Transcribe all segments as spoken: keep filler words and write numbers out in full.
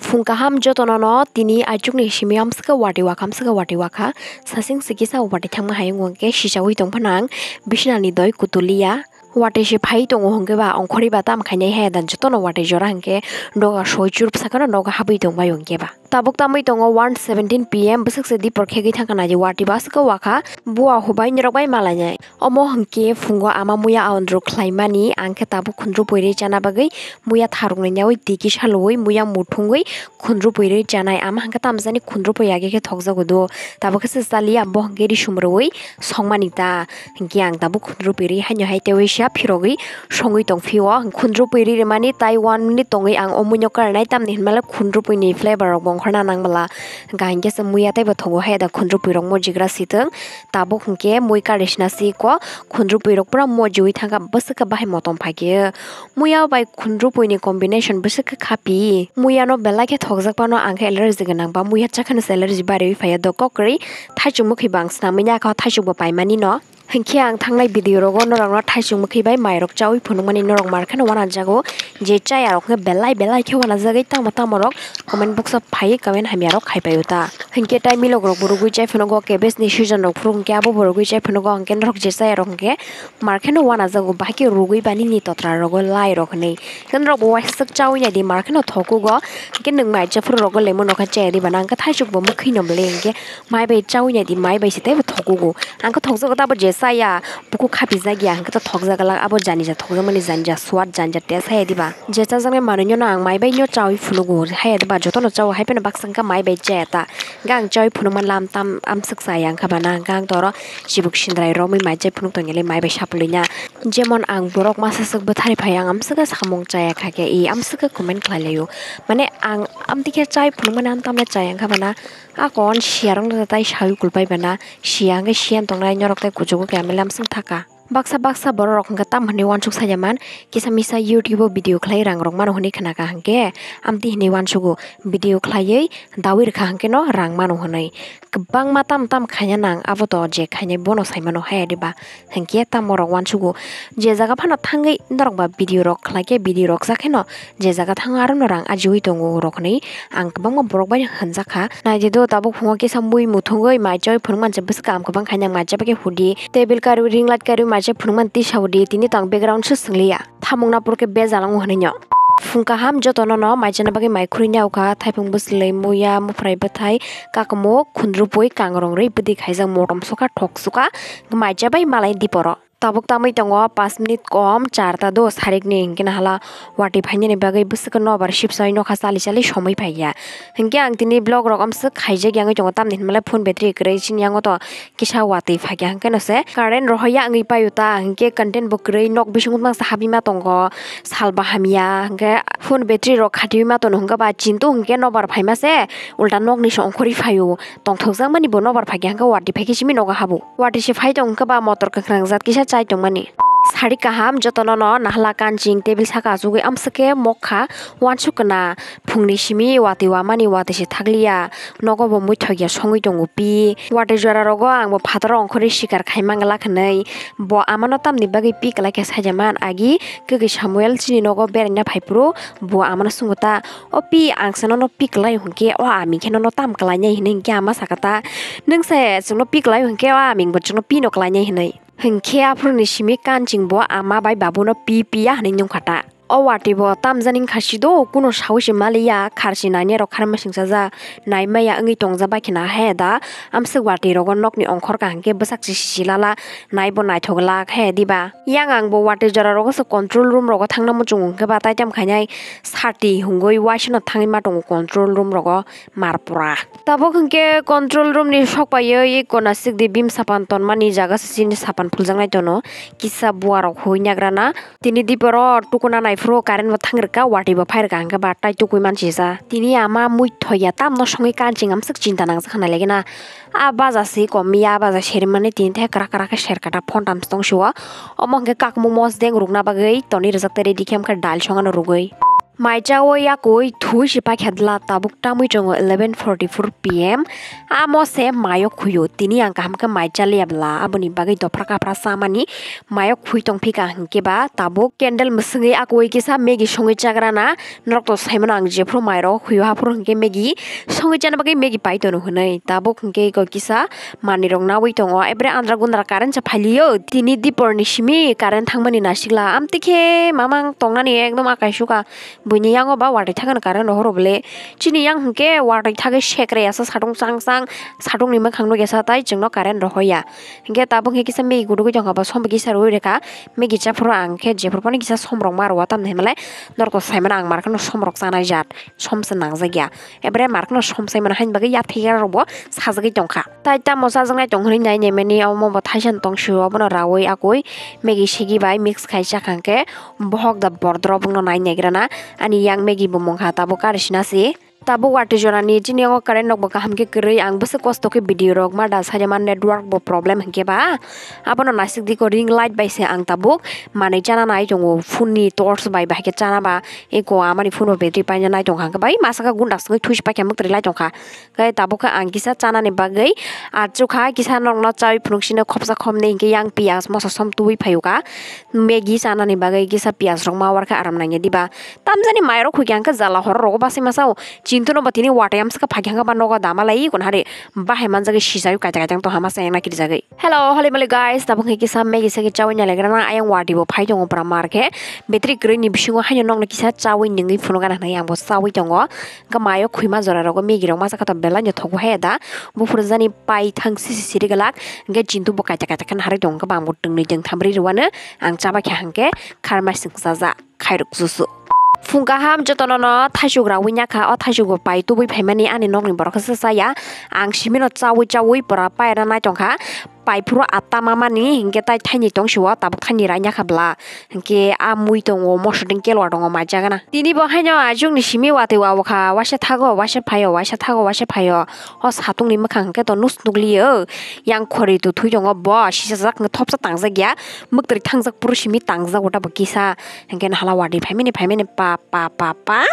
Phung kaham jotono no tini aichukni simi amswkhe watwi wakha, amswkhe watwi wakha. Sasing sikisa watwi thangma hai wngkhe sichawi tongphano ang bisnani doi kutuliya. Watwi se phai tongo hwnkhe ba ongkhorwi ba tam khainai hai da jotono watwi jora hwnkhe noga soi churp sakano noga habwi tongbai hwnkhe ba. Tabuk tamwi tongo one seventeen P M bwswk se dipor khegwi thangkha nai watwi ba aswkhe wakha bua hubai norok bai malainai. Omo hwnkhe phungo ama muya aondro khlaimani, ang khe tabuk khundru pui rwi chana bagwi muya tharuknwi nyaui tiki salui muya muthungwi khundru pui rwi chanai. Ama hwnkhe tamjani khundru pui age khe thokjago do, tabuk khe se chaliya bo hwnkhe risum rwi songmani ta, hwnkhe ang tabuk khundru pui rwi haino hai teiwi sa phirogwi songwi tongphio. Khundru pui rwi rwmani tai one minute tongwi ang o muino karnai, tamni hinmale khundru puini flavor rok bo ongkhorna nang bwla, hwnkhe se muya teibo thogo hai da khundru pui rok mojigra sitwng. Tabuk hwnkhe mui kari sina si ko khundru pui rok pura mojiwi thangkha bwswk khe bahai motom phaikhe. Muya bai khundru pui ni combination bwswk khe khapi. Muya no belai khe thokjak phano ang khe allergy gwnang ba muya chakhano se allergy bariwi phaiya do kokrwi thaichuk mwkhwi bo ang snamwi ya kha thaichuk bo paimani no. Hwnkhe ang thangnai video rogo norok no thaichuk mwkhwi bai mai rok chawi phunukmani norok mar kheno uanajago je chaya rok khe belai belai khe uanajagwi tamo tamo rok comment box o phai comment hamya rok khai paio ta. Hwnkhe tai milok rok bo rugwi chai phano go cabbage ni season rok phuru hwnkhe abo bo rugwi chai phano go hwnkhe norok je chaya rok hwnkhe mar kheno uanajago bahai khe rugwi ba nini totra rogo lai rok hinwi. Hwnkhe norok bo uaisuk chawi nai di mar kheno thokugo hwnkhe nwng mai cha phuru rogo lemon rok khe chaya di ba na hwnkhe thaichuk bo mwkhwi no bwlwi hwnkhe mai bai chawi nai di mai bai se teibo thokugo. Ang khe thokjago tabo je chaya bukhuk khapijak ya hwnkhe to thokjak glak abo janija thokjakmani janija swad janija test hai diba. Je chajaknai manwino no ang mai bai no chawi phunugo hai diba jotono chao hai phano baksa hwnkhe mai bai chaya ta. Hwnkhe ang chawi phunukma lam tam amswk chaya wngkha bana hwnkhe ang toro chibuk sindrai romwi mai chai phunuk tongya le mai bai sapulwi na. Jemon ang borok masa swk bwthari phai ang amswk samung chaya kha khe i amswk comment khlai laio. Mane ang amtwi khe chai phunukmani ang tamle chaya wngkha bana. A kon siya rok no tai sawi kulpai bana. Siya hwnkhe siyan tongnai norok tai kuchugo khe amle amswk thaka. Baksa baksa borok rok hwnkhe tam hinwi uansuk sajaman, kisa misa YouTube o video khlai rang rok mano hinwi khnakha hwnkhe amtwi hinwi uansugo video khlaiwi dawi rwkha hwnkhe no rang mano hinwi. Kwbangma tam tam khaina nang abo to je khainai bono sai mano haya diba hwnkhe tamo rok uansugo je jaga phano thangwi norok ba video rok khlaikhe video rok jakheno je jaga thango aro no rang ajiwi tongo rok hinwi ang kwbangma borok bai hwnjakha. Naidi do tabuk phungo kisa mui muthungwi mai chai phunukmani se bwswk kam kwbang khaina mai chai bagwi hudi table karwi ring light karwi mai chai phunukmani tisa hudi tini tang background se swngliya thamung na purkhe bejal wngo hinwi no. Phung kaham jotono no mai chana bagwi mai khurui nyaukha thaipung bwswlwi muya muphrai bwthai kakumuk khundrupui kangrong rwi bwdwi khaijak motom sukha thok sukha mai chabai malai diporo. Tabuk tamwi tongo pash minute kom charta do sarikni hwnkhe nahala watwi phainani bagwi bwswk nobar sibsai nokha chali chali somwi phaiya. Hwnkhe ang tini vlog rok amswk khaijak yangwi tongo tamni hinmale phone battery kwrwi chini yango to kisa watwi phaikha hwnkhe no se current rohorya wngwi paio ta hwnkhe content bo kwrwi nok bisingo mangsa habima tongo salba hamya hwnkhe phone battery rok khatiwi ma tono hwnkhe ba chintu hwnkhe nobar phaima se ulta nokni se ongkhorwi phaio. Tongthokjakmani bo nobar phaikhe hwnkhe watwi phaikhe simi nogo habo. Watwi se phai tong hwnkhe ba motor kwkhwrang jat kisa chai tongmani. Sari kaham jotono no nahala kanching table saka achugwi amswk khe mokha uansuk kwna phungni simi watwi wamani watwi se thakliya nogo bo muithokya songwi tongo pi. Watwi jora rogo ang bo phataro ongkhorwi sikar khai mangla hwnwi bo amano tamni bagwi pi kwlai khe saida man agi kwkwi Samuel chini nogo beraina phai phuru bo amano swngo ta. O pi, ang se nono pi kwlai hwnkhe o ami khe nono tam kwlainai hinwi hwnkhe ama saka ta. Nwng se chwngno pi kwlai hwnkhe o ami bo chwngno pi no kwlainai hinwi. Hwnkhe aphuruni simi kanching bo ama bai babuno pi pi ya hinwi nungkha ta. O watwi bo tamjani wngkha si do kuno saui se maliya kharchi nainai rok kharma singsa ja naimaya wngwi tongja bai khna he da amswk watwi rogo nokni ongkhor kaham khe bwsak se sisi lala naibo naithok glak he diba. Yang ang bo watwi jora rogo se control room rogo thangna muchungo hwnkhe ba taitam khainai sati hungwi waisano thangwi ma tongo control room rogo marpura. Tabuk hwnkhe control room ni sok paiwi konasik di bim sapan tonmani jaga se chini sapan phuljaknai tono kisa bua rok hui nagrana tini diporo tukuna naiphuru current bo thang rwkha watwi bo phai rwkha hwnkhe ba tai tukui manchija tini ama muithokya tamno songwi kanching amswk chinta nangjak kha nai lagina. A baja se komiya, a baja serimani tini tei kwrak kwrak khe serkata phone tamsong sio. Omo hwnkhe kakmung mosdeng rukna bagwi tonwi rijak tei ready khe wngkha dal songano rwgwi. Mai chawi yakwi thui se paikha dwla, tabuk tamwi tongo eleven forty-four P M. Amo se mayo khuyo, tini ang kaham khe mai chaliya bwla, aboni bagwi dophra kaphra chamani mayo khui tongphika hinkhe ba tabuk candle mwswngwi akwi kisa Maggie songwi chagrana. Norok to saimano ang jephru mairok khuyo haphuru hinkhe Maggie songwi chana bagwi Maggie pai tono hwnwi tabuk hinkhe eko kisa manwirok nawi tongo. Ebre andra gundra current se phailio, tini diporni simi current thangmani nasikla, amtwi khe mamang tongnani ekdom akai suka. Buini yango ba watwi thakgani current rohoro bole. Chini yang hwnkhe watwi thagwi sekre asa satung chang chang, satungni mwkhang nukya sa tai chwngno current rohoya. Hinkhe tabuk hinkhe kisa megi gudugwi tongkha ba som kisa rwui rwkha. Megi chaphuru ang khe jephuru phano kisa somrok ma rwwa tamni hinmalai norokno saimano ang mar kheno somrok chanai jat, som se nangjakya. Ebre mar kheno som saimano haini bagwi yathekya rokbo sajagwi tongkha. Tai tamo chajaknai tong hwnwi nai naimani omo bo thaisa tong sio, obono raui akui megi sigi bai mix khai chakha hinkhe bohok da bordoro bongno nai naigrana. Ani yang megi bo mungkha tabuk kari sina si. Tabuk watwi jorani chini yango current rok bo kaham khe kwrwi, ang bwswk kosto khe video rok ma da saida ma network bo problem hinkhe ba abono nasik diko ring light bai se ang tabuk manwi chana nai tongo phone ni torch bai, bahai khe chana ba eko amani phone bo battery paina nai tongkha hinkhe bai masa khe gundak swngwi thuisa paikha mwktwrwi lai tongkha. Khe tabuk khe ang kisa chanani bagwi achukha, kisa norokno chaui phunuk sino khopsa khopni hinkhe yang piyaj moso som tubui phaiyukha. Maggie chanani bagwi kisa piyaj rok ma warkhe aram nangya diba. Tamjani mairok khuikhe ang khe jala horok rogo basai masa o. Chintu no bo tini watwi amswkha phaikhe ang khe ba nogo dama lai ikon hari bahai manjagwi sijagwi kaita kaita wng tongha masa yang nakiri jagwi. Hello, holy moly guys, tabuk khe kisa Maggie sagi chaui nailagrana ayang watwi bo phai tongo pura mar khe. Battery kwrwi ni bisingo haino nokno kisa chaui nungwi phunukgana hinwi ang bo chaui tongo. Hwnkhe mayo khwima jora rogo Maggie rok masa khe to belai no thogo hai da. Buphuru jani pai thang sisi siri glak. Hwnkhe chintu bo kaita kaita khe narwi tongo, hwnkhe bangbo twngnwi tongtham ri rwano ang chabai kha hwnkhe kharmai swng chaja khairok susu. Phung kaham jotono no thaisuk raui nyakha, o thaisuk bo pai tubui phaimani ani nokni borok khe chaya. Ang simino chaui chaui pura paira nai tongkha. Pai phuru atta mamani hinkhe tai thaini tong sio, tabuk thaini rai nyakha bwla. Hinkhe a mui tongo, moso ding kelwa tongo, mai jagana. Tini bo haino ajukni simi watwi wawkha, waisa thago, waisa phaio, waisa thago, waisa phaio. O satungni mwkhang hinkhe to nus nukliyo. Yang khori to thui tongo bo, sisajak hinkhe thopsa tangjak ya. Mwktwrwi thangjak phuru simi tangjak o tabuk kisa. Hinkhe nahala watwi phaimani, phaimani pa, pa, pa, pa.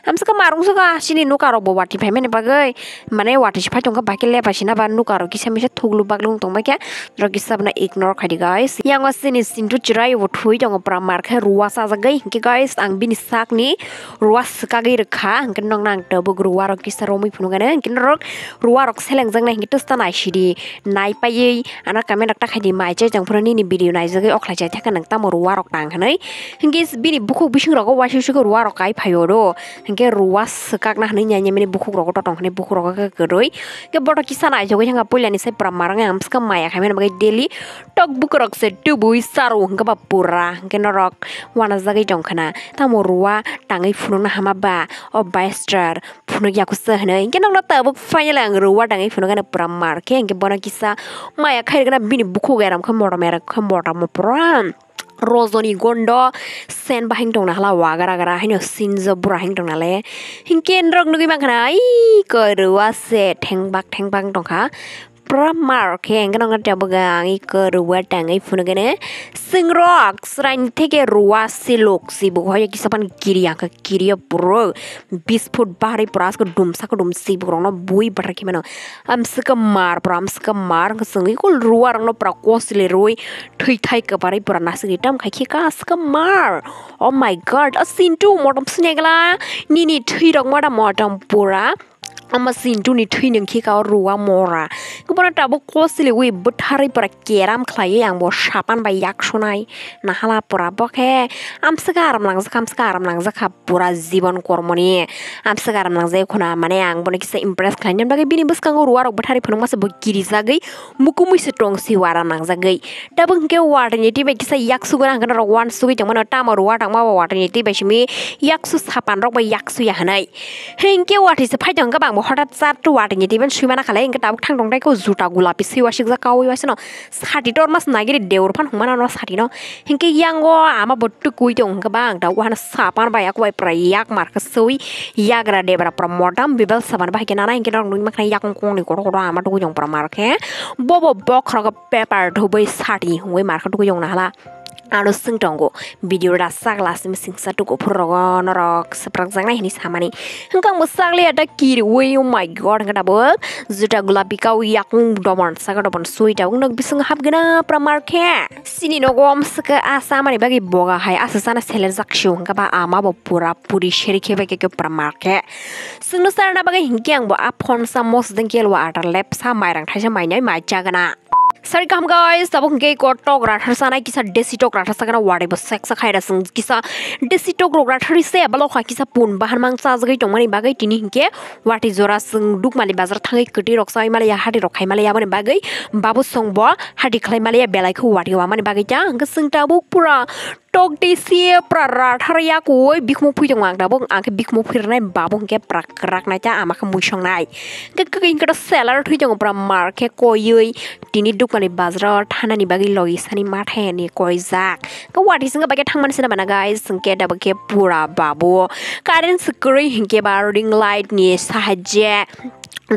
Amswkha marungsukha, chini nukarok bo watwi phaimani bagwi. Mane watwi se phai tongkha, bai khe lepai sina ba nukarok kisa misa thuklu baklu wng tongbaikha. Norok kisa bono ignore khaidi guys. Yang o chini sintu chwrai bo thui tongo pura mar khe ruwa chajagwi. Hinkhe guys, ang bini sakni ruwa swkagwi rwkha. Hinkhe nokno ang tabuk ruwa rok kisa romwi phunukgano. Hinkhe norok ruwa rok selengjaknai hinkhe twsta naisidi. Naipaiwi ano comment rok ta khaidi, mai chai tong phuru nini video naijagwi okhlai chai thangkha nang tamo ruwa rok tang hinwi. Hinkhe bini bukhuk bising rogo waisa waisa khe ruwa rok kai phaio do. Hinkhe ruwa swkakna hinwi nai nai mani bukhuk rogo totong hinwi bukhuk rogo khe kwrwi. Hinkhe bohrok kisa naithogwi thangkha, puilani sai pura marang ang bwskang maya khaimani bagwi daily tok bukurok se tubui charo hinkhe ba pura hinkhe norok uanajagwi tongkhwna. Tamo ruwa tangwi phunukna hama ba o baistrar phunuk yakusa hinwi hinkhe nokno tabuk finally ang ruwa tangwi phunukgano pura mar khe hinkhe bono kisa maya khairokna bini bukhuk eram khe motom eram khe motom pura. Rojoni gondo sen bahing tongna hala wagra gra haino sinjo bura hing tongna le. Hinkhe norok nugui mankha na, ai kwrwi se thengbak thengbak tongkha. Pura mar khe hinkhe nokno tabuk ang i kwrwi tangwi phunukgene. Singrok sraini theke ruwa siluk sibuk hoyo kisa phano kiri ang khe kiriyo puro. Bis phut bahari pura asko dumsa ko dum sibuk rokno bui bathar khe mano. Amswkha mar pura amswkha mar wngkha chwngwi kul ruwa rokno pura kosile rwi. Thwi thai kwparwi pura nasingri tam khai khe ka swkang mar. Oh my God, a sintu motom sini gala. Nini thwi rok mada motom pura. Ama sintu ni thwi nung khe ka o ruwa mora. Khe bono tabuk kosiliwi bwtharwi pura keram khlaiwi ang bo sapan bai yak sunai. Nahala pura bo khe amswkha aram nangjak, amswkha aram nangjak kha. Pura jibon kormoni amswk aram nangjak khuna, mane ang bono kisa impress khlaina bagwi bini bwskango ruwa rok bwtharwi phunukma se bo kirijagwi mukumui se tong si wara nangjagwi. Tabuk hinkhe watwi ni twi bai kisa yak sugwi rang khe norok uansugwi tongmano, tamo ruwa tangma bo watwi ni twi bai simi yak su sapan rok bai yak su ya hinwi. Hinkhe watwi se phai tong khe bang bo hothat chat watwi ni twi bai sui mana khalai hinkhe tabuk thang tong tai khe juta gulapi sui wasik jak kaui waisano. Sati tormas nagiri deur phan hungmano no sati no. Hinkhe yango ama bo tukui tong hinkhe ba ang ta wahano sapan bai yakwai pura yak mar khe sui yagra debra pura modam bibel sapan bai khe nana hinkhe norok nukma khna yakung kongni kotor kotor ama tukui tong pura mar khe bobo bokhorogo paper thubui sati hungui mar khe tukui tong nahala. Ano swng tongo, video da sak la simi singsa tuku phuru rogo norok swprak jaknai hini samani. Hwnkhe ang bo sak liya da kiriwi, oh my god, hwnkhe tabuk juta gulapi kawi yakung domon saka domon sui tabuk nok bisingo hapgwna pura markhe. Sini nogo om swkhe asa mani bagwi boga hai asa sana seler jak sio hwnkhe ba ama bo pura puri seri khe bai khe pura markhe. Swngno sarna bagwi hinkhe ang bo a phone sa mosdeng kelwa atar lep sa mairang thaisa mainai mai chagana. Sari kaham guys, tabuk hwnkhe iko tok rathar sanai kisa desi tok rathar sakana wari bo sek sak haira swng kisa desi tok rok rathar se balo kha kisa pun bahan mang chajagwi tongmani bagwi tini hwnkhe wati jora swng dukmali bazar thangwi kwtwi rok sai malaya hati rok khai malaya aboni bagwi babu song bo hati khlai malaya belai khe wati wamani bagwi ta hwnkhe swng tabuk pura tok desi pura rathar yakui bikhumu phui tongo ang tabuk ang khe bikhumu phui rwnai babu hwnkhe pura kwrak nai ta ama khe mui song nai. Hwnkhe kwkwi hwnkhe to seller thwi tongo pura mar khe koiwi tini dukani bazaro thanani bagwi logi sani mathayani koijak. Hwnkhe wati singkhe bai khe thangmani sina bana guys, hwnkhe tabuk khe pura babu current swkwrwi hwnkhe ba ring light ni sahajye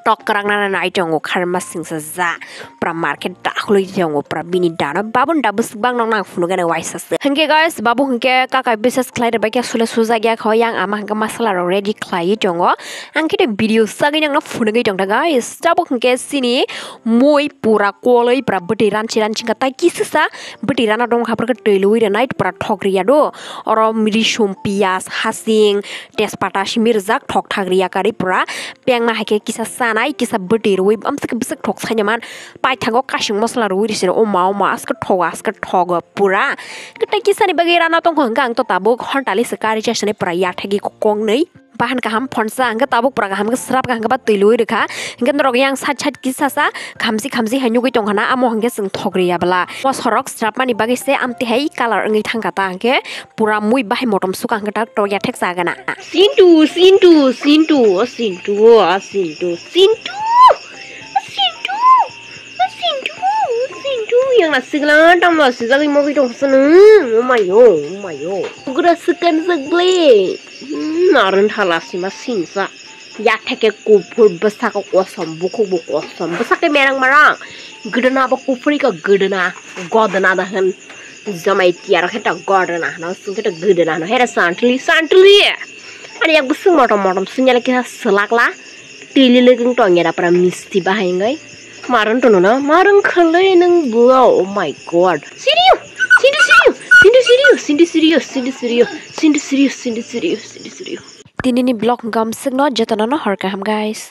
tok kwrak nana nai tongo kharma singsa ja pura market dakhulwi tongo pura bini dano babun da bwswk bang nok nang phunukgani waisa se. Hwnkhe guys, babu hwnkhe kakai bises khlai rwbaikhe sule sujak ya kho yang ama hwnkhe masala rok ready khlaiwi tongo. Ang khe video sagwi nangno phunugwi tongda guys. Tabuk hwnkhe chini mui pura kolwi pura bwtwi ranchi ranchi wngkha tai kisisa bwtwi rana dong kha pura khe twi lwi rwnai pura thok riya do. Oro risum piyas hasing tejpata simi rijak thok thak riya kari pura pengma hai khe kisa chanai kisa bwtwi rwi amswk bwswk thok sainaman paithago kasing masala rwi risi o ma o ma aske thogo aske thogo pura. Kwtai kisani bagwi rana tongkha hwnkhe ang to tabuk hontali se kari chasani pura yathegi koknwi. Bahan kaham phonsa hwnkhe tabuk pura kaham khe srap kaham khe ba twi lwi rwkha. Hwnkhe norok yang side side kisa sa khamsi khamsi hai nugwi tongkha na amo hwnkhe chwng thok riya bwla. Mosorok srapmani bagwi se amtwi hai colour wngwi thangkha ta hwnkhe pura mui bahai motom suka hwnkhe ta tok yathek chagana. Sintu, Sintu, Sintu, o Sintu, o Sintu, Sintu, o Sintu, o Sintu, o Sintu, yang na sigla tamla sijagwi mogwi tong sunu, o mayo, o mayo. Ugra sukan sagle. Hmm, narin thala sima sinsa. Yatheke kuphur bwsako kosom, bukhukbo kosom, bwsake merang marang. Gdana bo kuphuri ko gdana, godana da hin. Jamai tiyaro khe ta gdana hino, sing khe ta gdana hino. Here santli, santli. Ani yak bwswk motom motom sing yale kisa swlakla. Tili lwgwng tong yara pura misti bahai wngwi. Maron tono na, maron khalwi nang bua, oh my god. Siriyo, sindu siriyo, sindu siriyo, sindu siriyo, sindu siriyo, sindu siriyo, sindu siriyo, sindu siriyo. Tinini vlog hwnkha amswkno jotono no hor kaham guys.